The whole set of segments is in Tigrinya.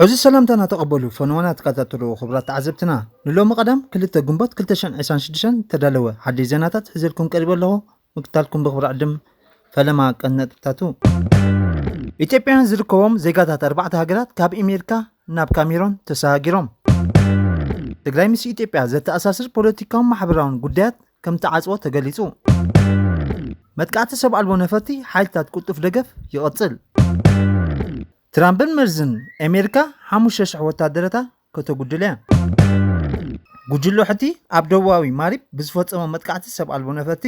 እዚ ሰላምታና ተቐበሉ፣ ፈነወና ትከታተሉ ክቡራት ተዓዘብትና። ንሎሚ ቀዳም ክልተ ግንቦት ክልተ ሽሕን ዕስራን ሽዱሽተን ተዳለወ ሓደሽ ዜናታት ሒዘልኩም ቀሪበ ኣለኹ። ምክታልኩም ብኽብሪ ዕድም ፈለማ ቀንዲ ነጥብታቱ። ኢትዮጵያውያን ዝርከቦም ዜጋታት ኣርባዕተ ሃገራት ካብ ኣሜሪካ ናብ ካሜሮን ተሰሃጊሮም። ትግራይ ምስ ኢትዮጵያ ዘተኣሳስር ፖለቲካውን ማሕበራውን ጉዳያት ከም ተዓጽዎ ተገሊጹ። መጥቃዕቲ ሰብ ኣልቦ ነፈርቲ ሓይልታት ቅልጡፍ ደገፍ ይቐጽል። ትራምፕን መርዝን ኣሜሪካ ሓሙሽተ ሽሕ ወታደረታ ከተጉድል እያ። ጉጅሎ ሕቲ ኣብ ደቡባዊ ማሪብ ብዝፈጸሞ መጥቃዕቲ ሰብ ኣልቦ ነፈርቲ።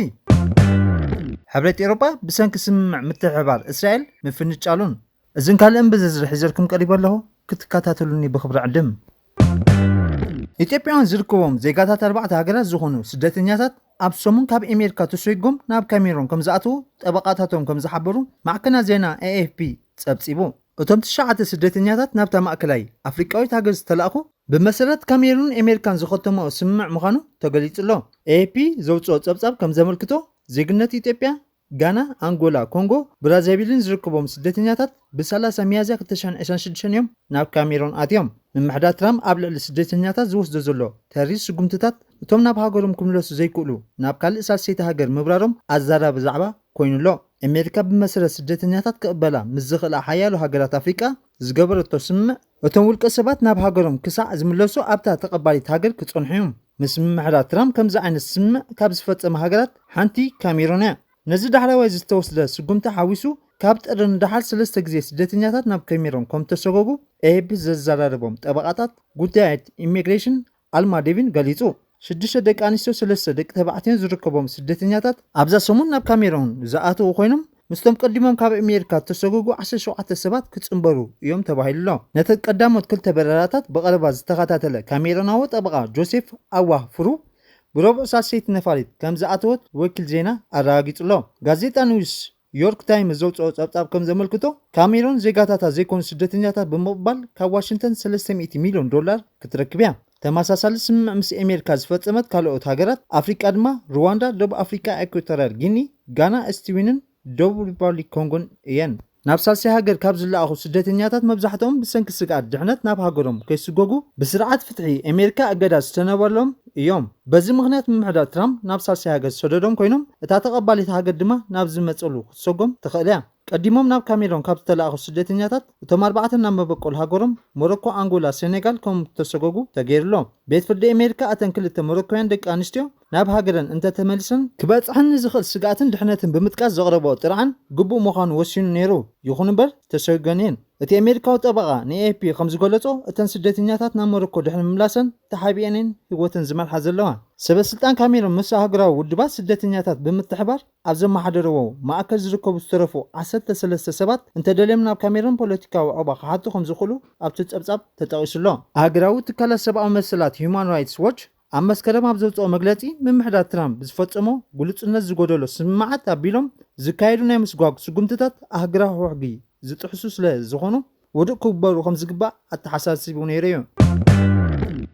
ሕብረት ኤውሮጳ ብሰንኪ ስምምዕ ምትሕብባር እስራኤል ምፍንጫሉን። እዝን ካልእን ብዝርዝር ሒዘልኩም ቀሪበ ኣለኹ፣ ክትከታተሉኒ ብኽብሪ ዕድም። ኢትዮጵያውያን ዝርከቦም ዜጋታት ኣርባዕተ ሃገራት ዝኾኑ ስደተኛታት ኣብ ሰሙን ካብ ኣሜሪካ ተሰጎም ናብ ካሜሮን ከም ዝኣተዉ ጠበቓታቶም ከም ዝሓበሩ ማዕከና ዜና ኤኤፍፒ ጸብጺቡ። እቶም ትሽዓተ ስደተኛታት ናብታ ማእከላይ ኣፍሪቃዊት ሃገር ዝተላእኹ ብመሰረት ካሜሩን ኣሜሪካን ዝኸተምኦ ስምምዕ ምዃኑ ተገሊጹ ኣሎ። ኤኤፍፒ ዘውጽኦ ጸብጻብ ከም ዘመልክቶ ዜግነት ኢትዮጵያ፣ ጋና፣ ኣንጎላ፣ ኮንጎ ብራዛቪልን ዝርከቦም ስደተኛታት ብ30 ሚያዝያ ክልተ ሽሕን ዕስራን ሽዱሽተን እዮም ናብ ካሜሮን ኣትዮም። ምምሕዳር ትራምፕ ኣብ ልዕሊ ስደተኛታት ዝወስዶ ዘሎ ተሪር ስጉምትታት እቶም ናብ ሃገሮም ክምለሱ ዘይክእሉ ናብ ካልእ ሳልሰይቲ ሃገር ምብራሮም ኣዛራቢ ዛዕባ ኮይኑ ኣሎ። ኣሜሪካ ብመሰረት ስደተኛታት ክቕበላ ምስ ዝኽእላ ሓያሎ ሃገራት ኣፍሪቃ ዝገበረቶ ስምምዕ እቶም ውልቀ ሰባት ናብ ሃገሮም ክሳዕ ዝምለሱ ኣብታ ተቐባሊት ሃገር ክጸንሑ እዮም። ምስ ምምሕዳር ትራምፕ ከምዚ ዓይነት ስምምዕ ካብ ዝፈጸማ ሃገራት ሓንቲ ካሜሮን እያ። ነዚ ዳሕረዋይ ዝተወስደ ስጉምቲ ሓዊሱ ካብ ጥሪ ንደሓር ሰለስተ ግዜ ስደተኛታት ናብ ካሜሮን ከም ተሰጎጉ ኤኤፍፒ ዘዘራረቦም ጠበቓታት ጉዳያት ኢሚግሬሽን ኣልማ ዴቪን ገሊጹ። ሽዱሽተ ደቂ ኣንስትዮ ሰለስተ ደቂ ተባዕትዮን ዝርከቦም ስደተኛታት ኣብዛ ሰሙን ናብ ካሜሮን ዝኣተዉ ኮይኖም ምስቶም ቀዲሞም ካብ ኣሜሪካ ዝተሰጎጉ ዓሰርተ ሸውዓተ ሰባት ክጽንበሩ እዮም ተባሂሉ ኣሎ። ነተን ቀዳሞት ክልተ በረራታት ብቐረባ ዝተኸታተለ ካሜሮናዊ ጠበቓ ጆሴፍ ኣዋህ ፍሩ ብረቡዕ ሳልሰይቲ ነፋሪት ከም ዝኣተወት ወኪል ዜና ኣረጋጊጹ ኣሎ። ጋዜጣ ኒውስ ዮርክ ታይምስ ዘውጽኦ ጸብጻብ ከም ዘመልክቶ ካሜሮን ዜጋታታ ዘይኮኑ ስደተኛታት ብምቕባል ካብ ዋሽንግተን ሰለስተ ሚእቲ ሚልዮን ዶላር ክትረክብ እያ። ተመሳሳሊ ስምምዕ ምስ ኣሜሪካ ዝፈጸመት ካልኦት ሃገራት ኣፍሪቃ ድማ ሩዋንዳ፣ ደቡብ ኣፍሪቃ፣ ኢኳቶርያል ጊኒ፣ ጋና፣ እስቲዊንን ደቡብ ሪፓብሊክ ኮንጎን እየን። ናብ ሳልሳይ ሃገር ካብ ዝለኣኹ ስደተኛታት መብዛሕትኦም ብሰንኪ ስግኣት ድሕነት ናብ ሃገሮም ከይስጎጉ ብስርዓት ፍትሒ ኣሜሪካ እገዳ ዝተነበሎም እዮም። በዚ ምኽንያት ምምሕዳር ትራምፕ ናብ ሳልሳይ ሃገር ዝሰደዶም ኮይኖም እታ ተቐባሊት ሃገር ድማ ናብ ዝመጸሉ ክትሰጎም ትኽእል እያ። ቀዲሞም ናብ ካሜሮን ካብ ዝተለኣኹ ስደተኛታት እቶም ኣርባዕተ ናብ መበቆል ሃገሮም ሞሮኮ፣ ኣንጎላ፣ ሴኔጋል ከም ተሰጎጉ ተገይሩሎ። ቤት ፍርዲ ኣሜሪካ እተን ክልተ ሞሮኮውያን ደቂ ኣንስትዮ ናብ ሃገረን እንተተመሊሰን ክበጽሐን ንዝኽእል ስግኣትን ድሕነትን ብምጥቃስ ዘቕረቦ ጥርዓን ግቡእ ምዃኑ ወሲኑ ነይሩ። ይኹን እምበር ተሰጎገን እየን። እቲ ኣሜሪካዊ ጠበቓ ንኤኤፍፒ ከም ዝገለጾ እተን ስደተኛታት ናብ ሞሮኮ ድሕሪ ምምላሰን ተሓቢአን እየን ህይወተን ዝመርሓ ዘለዋ። ሰበ ስልጣን ካሜሮን ምስ ኣህጉራዊ ውድባት ስደተኛታት ብምትሕባር ኣብ ዘመሓደርዎ ማእከል ዝርከቡ ዝተረፉ ዓሰርተ ሰለስተ ሰባት እንተደልዮም ናብ ካሜሮን ፖለቲካዊ ዑቕባ ክሓቱ ከም ዝኽእሉ ኣብቲ ጸብጻብ ተጠቒሱ ኣሎ። ኣህጉራዊ ትካላት ሰብኣዊ መሰላት ሂዩማን ራይትስ ዎች ኣብ መስከረም ኣብ ዘውጽኦ መግለጺ ምምሕዳር ትራምፕ ዝፈጸሞ ግሉጽነት ዝጎደሎ ስምምዓት ኣቢሎም ዝካየዱ ናይ ምስጓግ ስጉምትታት ኣህጉራዊ ሕጊ ዝጥሕሱ ስለ ዝኾኑ ውድቅ ክግበሩ ከም ዝግባእ ኣተሓሳሲቡ ነይሩ እዩ።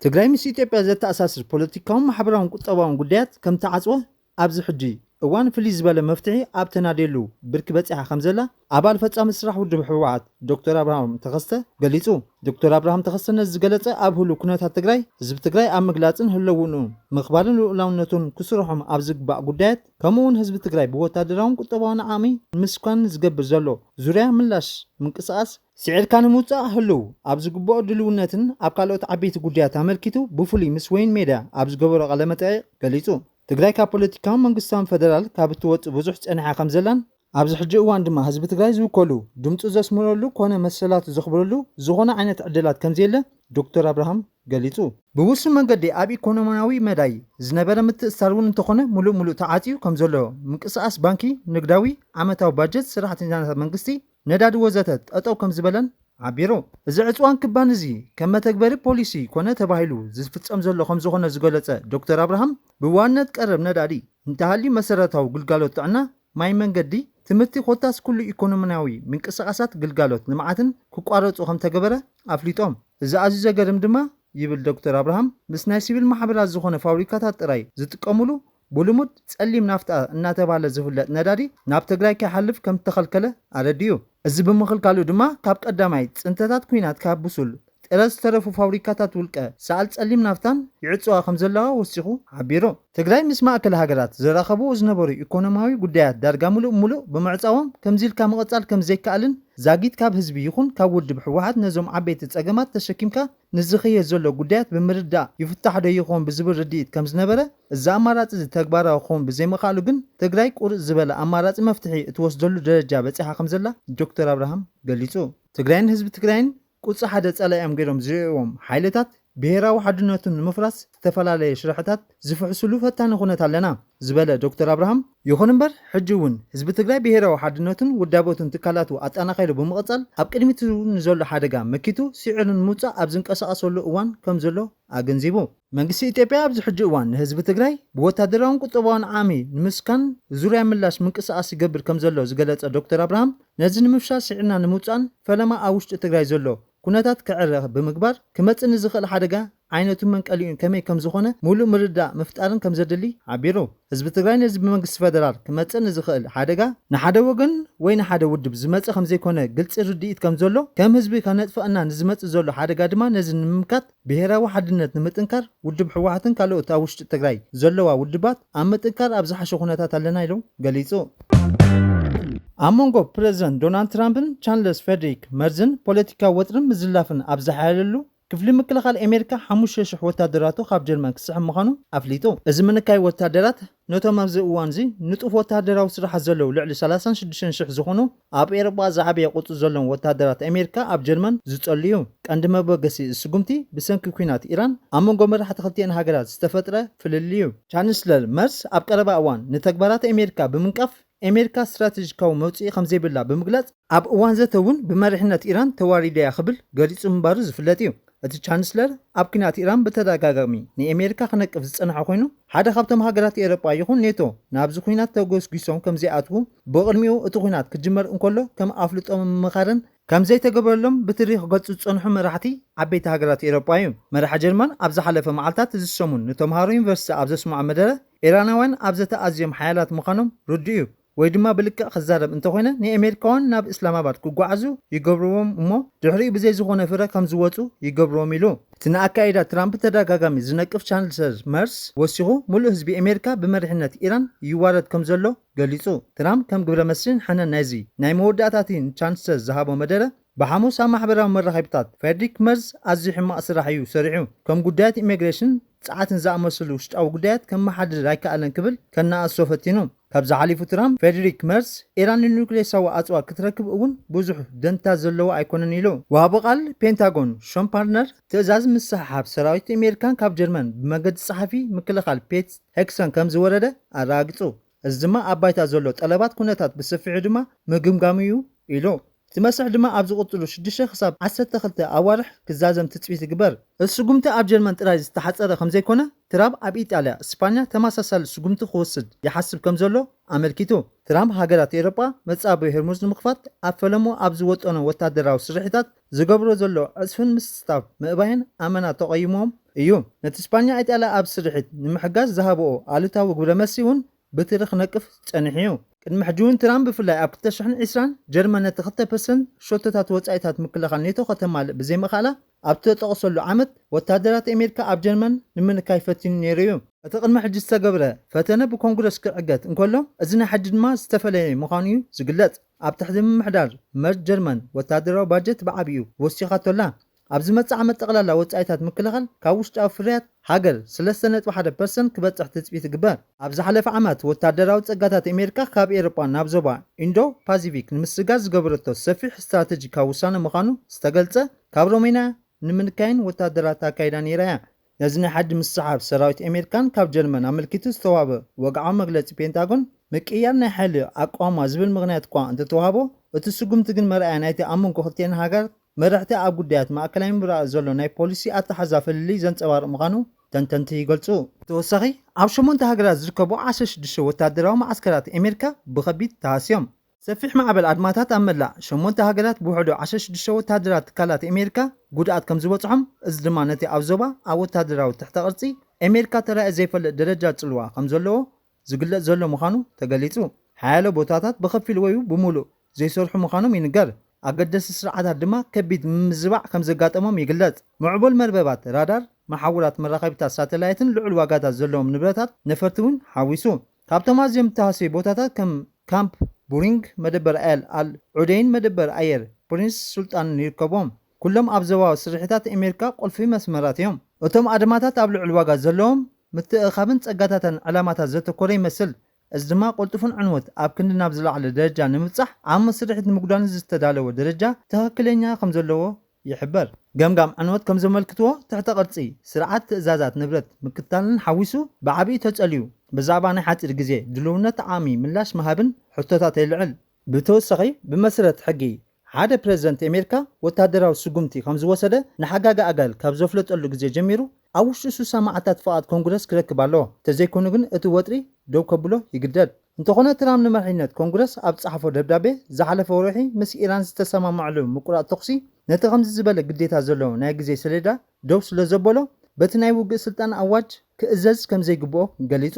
ትግራይ ምስ ኢትዮጵያ ዘተኣሳስር ፖለቲካውን ማሕበራውን ቁጠባውን ጉዳያት ከም ተዓጽወ ኣብዚ ሕጂ እዋን ፍልይ ዝበለ መፍትሒ ኣብ ተናድየሉ ብርኪ በጺሓ ከም ዘላ ኣባል ፈጻሚ ስራሕ ውድብ ህወሓት ዶክተር ኣብርሃም ተኸስተ ገሊጹ። ዶክተር ኣብርሃም ተኸስተ ነዚ ዝገለጸ ኣብ ህሉው ኩነታት ትግራይ ህዝቢ ትግራይ ኣብ ምግላጽን ህልውንኡ ምኽባርን ልኡላውነቱን ክስርሖም ኣብ ዝግባእ ጉዳያት ከምኡ እውን ህዝቢ ትግራይ ብወታደራውን ቁጠባውን ዓቕሚ ንምስኳን ዝገብር ዘሎ ዙርያ ምላሽ ምንቅስቓስ ስዒርካ ንምውጻእ ህልው ኣብ ዝግብኦ ድልውነትን ኣብ ካልኦት ዓበይቲ ጉዳያት ኣመልኪቱ ብፍሉይ ምስ ወይን ሜድያ ኣብ ዝገበሮ ቃለ መጠይቕ ገሊጹ። ትግራይ ካብ ፖለቲካውን መንግስታውን ፈደራል ካብ እትወጽእ ብዙሕ ጸኒሓ ከም ዘላን ኣብዚ ሕጂ እዋን ድማ ህዝቢ ትግራይ ዝውከሉ ድምፁ ዘስምረሉ ኮነ መሰላቱ ዘኽብረሉ ዝኾነ ዓይነት ዕድላት ከም ዘየለ ዶክተር ኣብርሃም ገሊጹ። ብውሱን መንገዲ ኣብ ኢኮኖሚያዊ መዳይ ዝነበረ ምትእስሳር እውን እንተኾነ ሙሉእ ሙሉእ ተዓፅዩ ከም ዘሎ ምንቅስቓስ ባንኪ፣ ንግዳዊ፣ ዓመታዊ ባጀት፣ ሰራሕተኛታት መንግስቲ፣ ነዳዲ ወዘተ ጠጠው ከም ዝበለን ሓቢሩ። እዚ ዕፅዋን ክባን እዚ ከም መተግበሪ ፖሊሲ ኮነ ተባሂሉ ዝፍፀም ዘሎ ከም ዝኾነ ዝገለፀ ዶክተር ኣብርሃም ብዋነት ቀረብ ነዳዲ እንተሃልዩ መሰረታዊ ግልጋሎት ጥዕና፣ ማይ፣ መንገዲ፣ ትምህርቲ ኮታስ ኩሉ ኢኮኖሚያዊ ምንቅስቓሳት ግልጋሎት ልምዓትን ክቋረፁ ከም ተገበረ ኣፍሊጦም። እዚ ኣዝዩ ዘገርም ድማ ይብል ዶክተር ኣብርሃም ምስ ናይ ሲቪል ማሕበራት ዝኾነ ፋብሪካታት ጥራይ ዝጥቀሙሉ ብልሙድ ጸሊም ናፍጣ እናተባህለ ዝፍለጥ ነዳዲ ናብ ትግራይ ከይሓልፍ ከም ዝተኸልከለ ኣረዲኡ። እዚ ብምኽልካሉ ድማ ካብ ቀዳማይ ፅንተታት ኲናት ካብ ብሱል ጥረ ዝተረፉ ፋብሪካታት ውልቀ ሰኣል ጸሊም ናፍታን ይዕጽዋ ከም ዘለዋ ወሲኹ ሓቢሩ። ትግራይ ምስ ማእከል ሃገራት ዘራኸብዎ ዝነበሩ ኢኮኖሚያዊ ጉዳያት ዳርጋ ምሉእ ብምሉእ ብምዕጻዎም ከምዚ ኢልካ ምቕጻል ከም ዘይከኣልን ዛጊት ካብ ህዝቢ ይኹን ካብ ውድብ ህወሓት ነዞም ዓበይቲ ጸገማት ተሸኪምካ ንዝኸየ ዘሎ ጉዳያት ብምርዳእ ይፍታሕ ዶ ይኾን ብዝብል ርድኢት ከም ዝነበረ፣ እዚ ኣማራጺ እዚ ተግባራዊ ክኸውን ብዘይምኽኣሉ ግን ትግራይ ቁርጽ ዝበለ ኣማራጺ መፍትሒ እትወስደሉ ደረጃ በጺሓ ከም ዘላ ዶክተር ኣብርሃም ገሊጹ። ትግራይን ህዝቢ ትግራይን ቁጽሪ ሓደ ጸላኢኦም ገይሮም ዝርእዎም ሓይልታት ብሄራዊ ሓድነቱን ንምፍራስ ዝተፈላለየ ሽርሕታት ዝፍሕሱሉ ፈታኒ ኩነት ኣለና ዝበለ ዶክተር ኣብርሃም፣ ይኹን እምበር ሕጂ እውን ህዝቢ ትግራይ ብሄራዊ ሓድነቱን ውዳበቱን ትካላቱ ኣጠናኺሩ ብምቕጻል ኣብ ቅድሚቱ ንዘሎ ሓደጋ መኪቱ ስዒሩ ንምውጻእ ኣብ ዝንቀሳቐሰሉ እዋን ከም ዘሎ ኣገንዚቡ። መንግስቲ ኢትዮጵያ ኣብዚ ሕጂ እዋን ንህዝቢ ትግራይ ብወታደራውን ቁጠባውን ዓቕሚ ንምስካን ዙርያ ምላሽ ምንቅስቓስ ይገብር ከም ዘሎ ዝገለጸ ዶክተር ኣብርሃም፣ ነዚ ንምፍሻል ስዒርና ንምውጻእን ፈለማ ኣብ ውሽጢ ትግራይ ዘሎ ኩነታት ክዕረ ብምግባር ክመጽእ ንዝኽእል ሓደጋ ዓይነቱን መንቀሊኡን ከመይ ከም ዝኾነ ሙሉእ ምርዳእ ምፍጣርን ከም ዘድሊ ሓቢሩ። ህዝቢ ትግራይ ነዚ ብመንግስቲ ፈደራል ክመጽእ ንዝኽእል ሓደጋ ንሓደ ወገን ወይ ንሓደ ውድብ ዝመጽእ ከም ዘይኮነ ግልጺ ርድኢት ከም ዘሎ፣ ከም ህዝቢ ከነጥፍኣና ንዝመጽእ ዘሎ ሓደጋ ድማ ነዚ ንምምካት ብሄራዊ ሓድነት ንምጥንካር ውድብ ህወሓትን ካልኦት ኣብ ውሽጢ ትግራይ ዘለዋ ውድባት ኣብ ምጥንካር ኣብ ዝሓሸ ኩነታት ኣለና ኢሉ ገሊጹ። ኣብ መንጎ ፕረዚደንት ዶናልድ ትራምፕን ቻርለስ ፍሬድሪክ መርዝን ፖለቲካዊ ወጥርን ምዝላፍን ኣብ ዝሓየለሉ፣ ክፍሊ ምክልኻል ኣሜሪካ ሓሙሽተ ሽሕ ወታደራቱ ካብ ጀርመን ክስሕብ ምዃኑ ኣፍሊጡ። እዚ ምንካይ ወታደራት ነቶም ኣብዚ እዋን እዚ ንጡፍ ወታደራዊ ስራሓት ዘለዉ ልዕሊ ሰላሳን ሽዱሽተን ሽሕ ዝኾኑ ኣብ ኤውሮጳ ዝዓበየ ቁጽሪ ዘለዎም ወታደራት ኣሜሪካ ኣብ ጀርመን ዝጸሉ እዩ። ቀንዲ መበገሲ እዚ ስጉምቲ ብሰንኪ ኲናት ኢራን ኣብ መንጎ መራሕቲ ክልቲአን ሃገራት ዝተፈጥረ ፍልልይ እዩ። ቻንስለር መርስ ኣብ ቀረባ እዋን ንተግባራት ኣሜሪካ ብምንቃፍ ኣሜሪካ ስትራቴጂካዊ መውጽኢ ከም ዘይብላ ብምግላጽ፣ ኣብ እዋን ዘተ እውን ብመሪሕነት ኢራን ተዋሪዳ እያ ክብል ገሊጹ ምንባሩ ዝፍለጥ እዩ። እቲ ቻንስለር ኣብ ኲናት ኢራን ብተደጋጋሚ ንኣሜሪካ ክነቅፍ ዝጸንሐ ኮይኑ፣ ሓደ ካብቶም ሃገራት ኤውሮጳ ይኹን ኔቶ ናብዚ ኲናት ተጎስጒሶም ከም ዘይኣትዉ ብቕድሚኡ እቲ ኲናት ክጅመር እንከሎ ከም ኣፍልጦ ምምኻርን ከም ዘይተገበረሎም ብትሪ ክገልጹ ዝጸንሑ መራሕቲ ዓበይቲ ሃገራት ኤውሮጳ እዩ። መራሒ ጀርመን ኣብ ዝሓለፈ መዓልታት እዚ ሰሙን ንተምሃሮ ዩኒቨርሲቲ ኣብ ዘስምዖ መደረ፣ ኢራናውያን ኣብ ዘተ ኣዝዮም ሓያላት ምዃኖም ርዱእ እዩ፣ ወይ ድማ ብልክዕ ክዛረብ እንተኾይነ ንኣሜሪካውያን ናብ እስላማባድ ክጓዓዙ ይገብርዎም እሞ ድሕሪኡ ብዘይ ዝኾነ ፍረ ከም ዝወጹ ይገብርዎም ኢሉ። እቲ ንኣካይዳ ትራምፕ ተደጋጋሚ ዝነቅፍ ቻንስለር መርስ ወሲኹ፣ ሙሉእ ህዝቢ ኣሜሪካ ብመሪሕነት ኢራን ይዋረድ ከም ዘሎ ገሊጹ። ትራምፕ ከም ግብረ መልሲ ንሕነ ናይዚ ናይ መወዳእታቲ ንቻንስለር ዝሃቦ መደረ ብሓሙስ ኣብ ማሕበራዊ መራኸቢታት፣ ፍሬድሪክ መርዝ ኣዝዩ ሕማቕ ስራሕ እዩ ሰሪሑ። ከም ጉዳያት ኢሚግሬሽን፣ ጸዓትን ዝኣመሰሉ ውሽጣዊ ጉዳያት ከመሓድር ኣይከኣለን ክብል ከነኣእሶ ፈቲኑ። ካብዚ ሓሊፉ ትራምፕ፣ ፍሬድሪክ መርዝ ኢራን ንኑክሌሳዊ ኣጽዋር ክትረክብ እውን ብዙሕ ደንታ ዘለዎ ኣይኮነን ኢሉ። ወሃቢ ቃል ፔንታጎን ሾን ፓርነር፣ ትእዛዝ ምስሕሓብ ሰራዊት ኣሜሪካን ካብ ጀርመን ብመገዲ ጸሓፊ ምክልኻል ፔት ሄግሰን ከም ዝወረደ ኣረጋግጹ። እዚ ድማ ኣብ ባይታ ዘሎ ጠለባት ኩነታት ብሰፊሑ ድማ ምግምጋሙ እዩ ኢሉ። እቲ መስርሕ ድማ ኣብ ዝቕጽሉ ሽዱሽተ ክሳብ ዓሰርተ ክልተ ኣዋርሕ ክዛዘም ትጽቢት ይግበር። እዚ ስጉምቲ ኣብ ጀርመን ጥራይ ዝተሓጸረ ከም ዘይኮነ፣ ትራምፕ ኣብ ኢጣልያ፣ ስፓኛ ተመሳሳሊ ስጉምቲ ክወስድ ይሓስብ ከም ዘሎ ኣመልኪቱ። ትራምፕ ሃገራት ኤውሮጳ መጻብቦ ሄርሙዝ ንምኽፋት ኣብ ፈለሙ ኣብ ዝወጠኖ ወታደራዊ ስርሒታት ዝገብሮ ዘሎ ዕጽፍን ምስታፍ ምእባይን ኣመና ተቐይሞም እዩ። ነቲ ስፓኛ ኢጣልያ ኣብ ስርሒት ንምሕጋዝ ዝሃብኦ ኣሉታዊ ግብረ መልሲ እውን ብትሪ ክነቅፍ ጸኒሑ እዩ። ቅድሚ ሕጂ እውን ትራምፕ ብፍላይ ኣብ ክልተ ሽሕን ዕስራን ጀርመን ነቲ ክልተ ፐርሰንት ሸቶታት ወጻኢታት ምክልኻል ኔቶ ከተማልእ ብዘይምኽኣላ፣ ኣብ እተጠቕሰሉ ዓመት ወታደራት ኣሜሪካ ኣብ ጀርመን ንምንካይ ፈቲኑ ነይሩ እዩ። እቲ ቅድሚ ሕጂ ዝተገብረ ፈተነ ብኮንግረስ ክዕገት እንከሎ፣ እዚ ናይ ሕጂ ድማ ዝተፈለየ ምዃኑ እዩ ዝግለጽ። ኣብ ትሕቲ ምምሕዳር መርዝ ጀርመን ወታደራዊ ባጀት ብዓቢኡ ወሲኻቶ ኣላ። ኣብ ዝመጽእ ዓመት ጠቕላላ ወጻኢታት ምክልኻል ካብ ውሽጣዊ ፍርያት ሃገር ሰለስተ ነጥቢ ሓደ ፐርሰንት ክበጽሕ ትጽቢት ይግበር። ኣብ ዝሓለፈ ዓመት ወታደራዊ ጸጋታት ኣሜሪካ ካብ ኤውሮጳ ናብ ዞባ ኢንዶ ፓሲፊክ ንምስግጋር ዝገበረቶ ሰፊሕ ስትራተጂካዊ ውሳነ ምዃኑ ዝተገልጸ፣ ካብ ሮሜንያ ንምንካይን ወታደራት ኣካይዳ ነይራ እያ። ነዚ ናይ ሓዲ ምስሓብ ሰራዊት ኣሜሪካን ካብ ጀርመን ኣመልኪቱ ዝተዋህበ ወግዓዊ መግለጺ ፔንታጎን፣ ምቅይያር ናይ ሓይሊ ኣቃውማ ዝብል ምኽንያት እኳ እንተተዋህቦ፣ እቲ ስጉምቲ ግን መርኣያ ናይቲ ኣብ መንጎ ክልቲኤን ሃገራት መራሕቲ ኣብ ጉዳያት ማእከላይ ምብራቕ ዘሎ ናይ ፖሊሲ ኣተሓዛ ፍልልይ ዘንጸባርቕ ምዃኑ ተንተንቲ ይገልጹ። ብተወሳኺ፣ ኣብ ሸሞንተ ሃገራት ዝርከቡ ዓሰርተ ሽዱሽተ ወታደራዊ መዓስከራት ኣሜሪካ ብኸቢድ ተሃስዮም። ሰፊሕ ማዕበል ኣድማታት ኣብ መላእ ሸሞንተ ሃገራት ብውሕዱ ዓሰርተ ሽዱሽተ ወታደራት ትካላት ኣሜሪካ ጉድኣት ከም ዝበጽሖም፣ እዚ ድማ ነቲ ኣብ ዞባ ኣብ ወታደራዊ ትሕተ ቅርጺ ኣሜሪካ ተራእዩ ዘይፈልጥ ደረጃ ጽልዋ ከም ዘለዎ ዝግለጽ ዘሎ ምዃኑ ተገሊጹ። ሓያሎ ቦታታት ብኸፊል ወይ ብምሉእ ዘይሰርሑ ምዃኖም ይንገር። ኣገደስቲ ስርዓታት ድማ ከቢድ ምምዝባዕ ከም ዘጋጠሞም ይግለጽ። ምዕቡል መርበባት ራዳር፣ መሓውራት መራኸቢታት ሳተላይትን ልዑል ዋጋታት ዘለዎም ንብረታት ነፈርቲ እውን ሓዊሱ። ካብቶም ኣዝዮም ዝተሃሰዩ ቦታታት ከም ካምፕ ቡሪንግ፣ መደበር ኤል ኣል ዑደይን መደበር ኣየር ፕሪንስ ሱልጣንን ይርከብዎም። ኩሎም ኣብ ዞባዊ ስርሒታት ኣሜሪካ ቁልፊ መስመራት እዮም። እቶም ኣድማታት ኣብ ልዑል ዋጋ ዘለዎም ምትእኻብን ጸጋታትን ዕላማታት ዘተኮረ ይመስል። እዚ ድማ ቅልጡፍን ዕንወት ኣብ ክንዲ ናብ ዝለዓለ ደረጃ ንምብጻሕ ኣብ መስርሒት ንምጉዳልን ዝተዳለወ ደረጃ ትኽክለኛ ከም ዘለዎ ይሕበር። ገምጋም ዕንወት ከም ዘመልክትዎ ትሕተ ቅርጺ ስርዓት ትእዛዛት ንብረት ምክታልን ሓዊሱ ብዓቢኡ ተጸልዩ። ብዛዕባ ናይ ሓጺር ግዜ ድልውነት ዓሚ ምላሽ ምሃብን ሕቶታት የልዕል። ብተወሳኺ ብመሰረት ሕጊ ሓደ ፕረዚደንት ኣሜሪካ ወታደራዊ ስጉምቲ ከም ዝወሰደ ንሓጋጋ ኣጋል ካብ ዘፍለጠሉ ግዜ ጀሚሩ ኣብ ውሽጢ ሱሳ መዓልታት ፍቓድ ኮንግረስ ክረክብ ኣለዎ። እንተዘይኮይኑ ግን እቲ ወጥሪ ደው ከብሎ ይግደድ። እንተኾነ ትራምፕ ንመሪሕነት ኮንግረስ ኣብ ዝጸሓፎ ደብዳቤ ዝሓለፈ ወርሒ ምስ ኢራን ዝተሰማምዐሉ ምቁራጽ ተኹሲ ነቲ ከምዚ ዝበለ ግዴታ ዘለዎ ናይ ግዜ ሰሌዳ ደው ስለ ዘበሎ በቲ ናይ ውግእ ስልጣን ኣዋጅ ክእዘዝ ከም ዘይግብኦ ገሊጹ።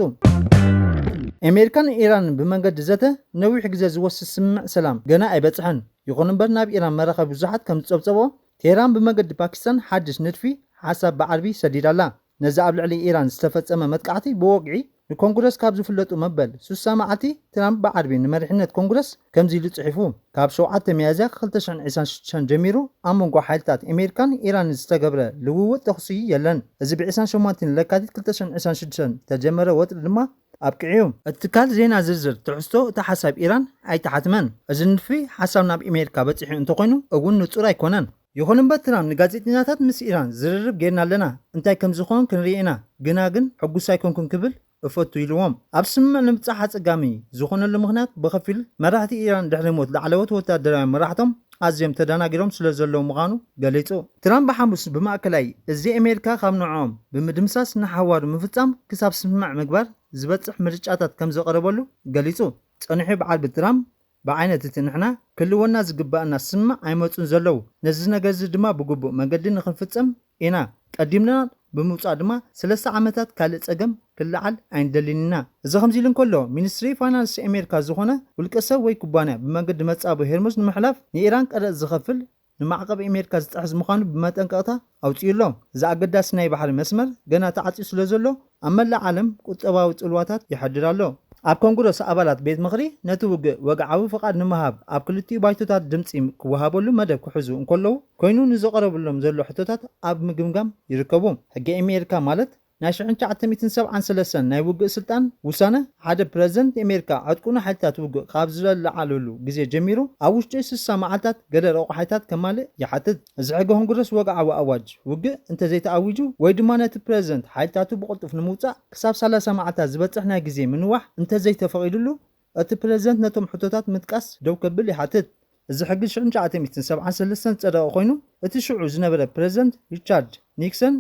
ኣሜሪካን ኢራንን ብመንገዲ ዘተ ነዊሕ ግዜ ዝወስድ ስምምዕ ሰላም ገና ኣይበጽሐን። ይኹን እምበር ናብ ኢራን መራኸቢ ብዙሓት ከም ዝጸብጸቦ ቴህራን ብመገዲ ፓኪስታን ሓድሽ ንድፊ ሓሳብ ብዓርቢ ሰዲዳ ኣላ። ነዚ ኣብ ልዕሊ ኢራን ዝተፈጸመ መጥቃዕቲ ብወግዒ ንኮንግረስ ካብ ዝፍለጡ መበል ሱሳ መዓልቲ ትራምፕ ብዓርቢ ንመሪሕነት ኮንግረስ ከምዚ ኢሉ ጽሒፉ። ካብ ሸውዓተ ሚያዝያ ክልተ ሽሕን ዕስራን ሽዱሽተን ጀሚሩ ኣብ መንጎ ሓይልታት ኣሜሪካን ኢራንን ዝተገብረ ልውውጥ ተኹሲ የለን። እዚ ብ ዕስራን ሸሞንተን ለካቲት ክልተ ሽሕን ዕስራን ሽዱሽተን ዝተጀመረ ወጥሪ ድማ ኣብቂዑ። እቲ ትካል ዜና ዝርዝር ትሕዝቶ እቲ ሓሳብ ኢራን ኣይተሓትመን። እዚ ንድፊ ሓሳብ ናብ ኣሜሪካ በጺሑ እንተኾይኑ እውን ንጹር ኣይኮነን። ይኹን እምበር ትራምፕ ንጋዜጠኛታት ምስ ኢራን ዝርርብ ጌርና ኣለና፣ እንታይ ከም ዝኾን ክንርኢ ኢና፣ ግና ግን ሕጉስ ኣይኮንኩን ክብል እፈቱ ኢልዎም። ኣብ ስምምዕ ንምብጻሕ ኣጸጋሚ ዝኾነሉ ምኽንያት ብኸፊል መራሕቲ ኢራን ድሕሪ ሞት ላዕለዎት ወታደራዊ መራሕቶም ኣዝዮም ተደናጊሮም ስለ ዘለዉ ምዃኑ ገሊጹ። ትራምፕ ብሓሙስ ብማእከላይ እዚ ኣሜሪካ ካብ ንዕኦም ብምድምሳስ ንሓዋሩ ምፍጻም ክሳብ ስምምዕ ምግባር ዝበጽሕ ምርጫታት ከም ዘቐረበሉ ገሊጹ። ጸኒሑ ብዓርቢ ትራምፕ ብዓይነት እቲ ንሕና ክህልወና ዝግባኣና ስምምዕ ኣይመጹን ዘለዉ። ነዚ ነገር እዚ ድማ ብግቡእ መንገዲ ንኽንፍጽም ኢና። ቀዲምና ብምውጻእ ድማ ሰለስተ ዓመታት ካልእ ጸገም ክለዓል ኣይንደልን ኢና። እዚ ከምዚ ኢሉ እንከሎ፣ ሚኒስትሪ ፋይናንስ ኣሜሪካ ዝኾነ ውልቀ ሰብ ወይ ኩባንያ ብመንገዲ መጻብቦ ሄርሙዝ ንምሕላፍ ንኢራን ቀረጽ ዝኸፍል ንማዕቀብ ኣሜሪካ ዝጥሕስ ምዃኑ ብመጠንቀቕታ ኣውጺኡ ኣሎ። እዚ ኣገዳሲ ናይ ባሕሪ መስመር ገና ተዓጽዩ ስለ ዘሎ ኣብ መላእ ዓለም ቁጠባዊ ጽልዋታት ይሓድር ኣሎ። ኣብ ኮንግረስ ኣባላት ቤት ምኽሪ ነቲ ውግእ ወግዓዊ ፍቓድ ንምሃብ ኣብ ክልቲኡ ባይቶታት ድምጺ ክወሃበሉ መደብ ክሕዙ እንከለዉ ኮይኑ ንዝቐረበሎም ዘሎ ሕቶታት ኣብ ምግምጋም ይርከቡ። ሕጊ ኣሜሪካ ማለት ናይ ሽሕን ትሽዓተ ሚእትን ሰብዓን ሰለስተን ናይ ውግእ ስልጣን ውሳነ ሓደ ፕረዚደንት ኣሜሪካ ዕጥቁ ንሓይልታት ውግእ ካብ ዝለዓለሉ ግዜ ጀሚሩ ኣብ ውሽጢ ስሳ መዓልታት ገለ ረቑሓይታት ከማልእ ይሓትት። እዚ ሕገ ኮንግረስ ወግዓዊ ኣዋጅ ውግእ እንተዘይተኣዊጁ ወይ ድማ ነቲ ፕረዚደንት ሓይልታቱ ብቕልጡፍ ንምውጻእ ክሳብ ሰላሳ መዓልታት ዝበጽሕ ናይ ግዜ ምንዋሕ እንተዘይተፈቒዱሉ እቲ ፕረዚደንት ነቶም ሕቶታት ምጥቃስ ደው ከብል ይሓትት። እዚ ሕጊ ሽሕን ትሽዓተ ሚእትን ሰብዓን ሰለስተን ዝጸደቐ ኮይኑ እቲ ሽዑ ዝነበረ ፕረዚደንት ሪቻርድ ኒክሰን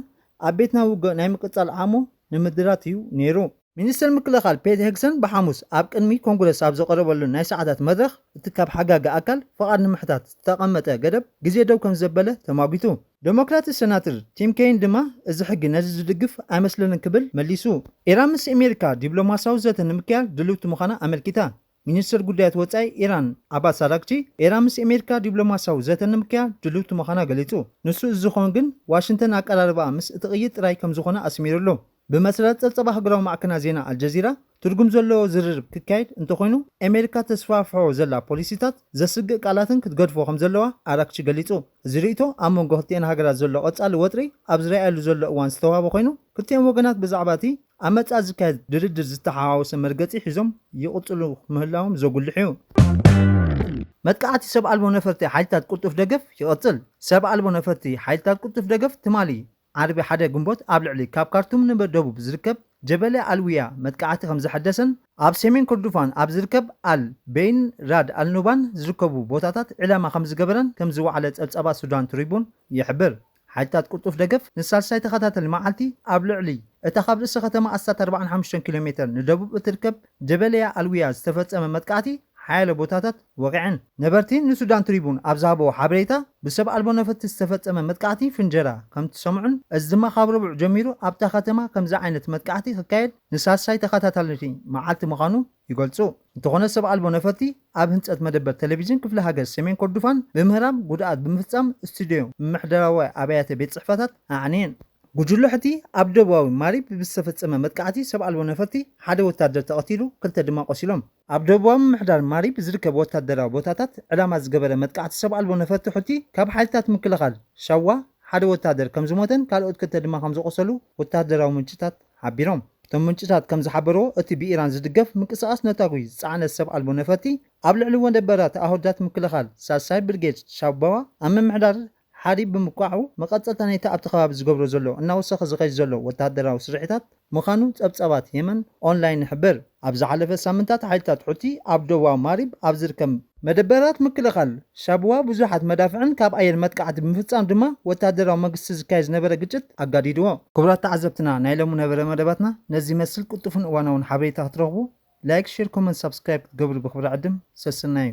ኣብ ቤትና ውግእ ናይ ምቅጻል ዓሞ ንምድራት እዩ ነይሩ። ሚኒስትር ምክልኻል ፔት ሄግሰን ብሓሙስ ኣብ ቅድሚ ኮንግረስ ኣብ ዘቐረበሉ ናይ ሰዓታት መድረኽ እቲ ካብ ሓጋጊ ኣካል ፍቓድ ንምሕታት ዝተቐመጠ ገደብ ግዜ ደው ከም ዘበለ ተማጒቱ። ዴሞክራቲ ሰናተር ቲም ኬይን ድማ እዚ ሕጊ ነዚ ዝድግፍ ኣይመስለንን ክብል መሊሱ። ኢራን ምስ ኣሜሪካ ዲፕሎማሲያዊ ዘተ ንምክያድ ድልውቲ ምዃና ኣመልኪታ። ሚኒስትር ጉዳያት ወጻኢ ኢራን ዓባስ ኣራግቺ ኢራን ምስ ኣሜሪካ ዲፕሎማሲያዊ ዘተ ንምክያድ ድልውቲ ምዃና ገሊጹ። ንሱ እዚ ዝኾን ግን ዋሽንግተን ኣቀራርባኣ ምስ እትቕይር ጥራይ ከም ዝኾነ ኣስሚሩሉ። ብመሰረት ጸብጸባ ሃገራዊ ማዕከና ዜና ኣልጀዚራ ትርጉም ዘለዎ ዝርርብ ክካየድ እንተኾይኑ ኣሜሪካ ተስፋፍሖ ዘላ ፖሊሲታት ዘስግእ ቃላትን ክትገድፎ ከም ዘለዋ ኣራግቺ ገሊጹ። እዚ ርእይቶ ኣብ መንጎ ክልቲኤን ሃገራት ዘሎ ቀጻሊ ወጥሪ ኣብ ዝረኣየሉ ዘሎ እዋን ዝተዋህበ ኮይኑ ክልቲኦም ወገናት ብዛዕባ እቲ ኣብ መጻኢ ዝካየድ ድርድር ዝተሓዋወሰ መርገጺ ሒዞም ይቕጽሉ ምህላዎም ዘጉልሕ እዩ። መጥቃዕቲ ሰብ ኣልቦ ነፈርቲ ሓይልታት ቅልጡፍ ደገፍ ይቐጽል። ሰብ ኣልቦ ነፈርቲ ሓይልታት ቅልጡፍ ደገፍ ትማሊ ዓርቢ ሓደ ግንቦት ኣብ ልዕሊ ካብ ካርቱም ንደቡብ ዝርከብ ጀበለ ኣልዊያ መጥቃዕቲ ከም ዘሐደሰን ኣብ ሰሜን ኮርዶፋን ኣብ ዝርከብ ኣል ቤይን ራድ ኣልኑባን ዝርከቡ ቦታታት ዕላማ ከም ዝገበረን ከም ዝወዓለ ጸብጻባት ሱዳን ትሪቡን ይሕብር። ሓይልታት ቅልጡፍ ደገፍ ንሳልሳይ ተኸታተሊ መዓልቲ ኣብ ልዕሊ እታ ካብ ርእሲ ከተማ ኣስታት ኣርባዓን ሓሙሽተን ኪሎ ሜተር ንደቡብ እትርከብ ጀበለያ ኣልዊያ ዝተፈጸመ መጥቃዕቲ ሓያለ ቦታታት ወቒዐን። ነበርቲ ንሱዳን ትሪቡን ኣብ ዝሃብዎ ሓበሬታ ብሰብ ኣልቦ ነፈርቲ ዝተፈጸመ መጥቃዕቲ ፍንጀራ ከም ትሰምዑን እዚ ድማ ካብ ረቡዕ ጀሚሩ ኣብታ ከተማ ከምዚ ዓይነት መጥቃዕቲ ክካየድ ንሳልሳይ ተኸታታሊ መዓልቲ ምዃኑ ይገልጹ። እንተኾነ ሰብ ኣልቦ ነፈርቲ ኣብ ህንፀት መደበር ቴሌቪዥን ክፍለ ሃገር ሰሜን ኮርዶፋን ብምህራም ጉድኣት ብምፍፃም ስቱድዮ፣ ምምሕዳራዊ ኣብያተ ቤት ፅሕፈታት ኣዕንየን። ጉጅሎ ሕቲ ኣብ ደቡባዊ ማሪብ ብዝተፈጸመ መጥቃዕቲ ሰብ ኣልቦ ነፈርቲ ሓደ ወታደር ተቐቲሉ፣ ክልተ ድማ ቆሲሎም። ኣብ ደቡባዊ ምምሕዳር ማሪብ ዝርከብ ወታደራዊ ቦታታት ዕላማ ዝገበረ መጥቃዕቲ ሰብ ኣልቦ ነፈርቲ ሑቲ ካብ ሓይልታት ምክልኻል ሻዋ ሓደ ወታደር ከም ዝሞተን ካልኦት ክልተ ድማ ከም ዝቆሰሉ ወታደራዊ ምንጭታት ሓቢሮም። እቶም ምንጭታት ከም ዝሓበርዎ፣ እቲ ብኢራን ዝድገፍ ምንቅስቓስ ነታጒ ዝጸዓነ ሰብ ኣልቦ ነፈርቲ ኣብ ልዕሊ መደበራት ኣህዳት ምክልኻል ሳልሳይ ብርጌድ ሻባዋ ኣብ ምምሕዳር ሓሪብ ብምብቃዑ፣ መቐጸልታ ናይቲ ኣብቲ ከባቢ ዝገብሮ ዘሎ እናወሰኸ ዝኸይድ ዘሎ ወተሃደራዊ ስርሒታት ምዃኑ ጸብጻባት የመን ኦንላይን ይሕብር። ኣብ ዝሓለፈ ሳምንታት ሓይልታት ሑቲ ኣብ ደቡባዊ ማሪብ ኣብ ዝርከብ መደበራት ምክልኻል ሻብዋ ብዙሓት መዳፍዕን ካብ ኣየር መጥቃዕቲ ብምፍጻም ድማ ወተሃደራዊ መንግስቲ ዝካየድ ዝነበረ ግጭት ኣጋዲድዎ። ክቡራት ተዓዘብትና፣ ናይ ሎሚ ነበረ መደባትና ነዚ ይመስል። ቅልጡፍን እዋናውን ሓበሬታ ክትረኽቡ ላይክ፣ ሼር፣ ኮመንት፣ ሳብስክራይብ ክትገብሩ ብኽብሪ ዕድም ሰስናዩ።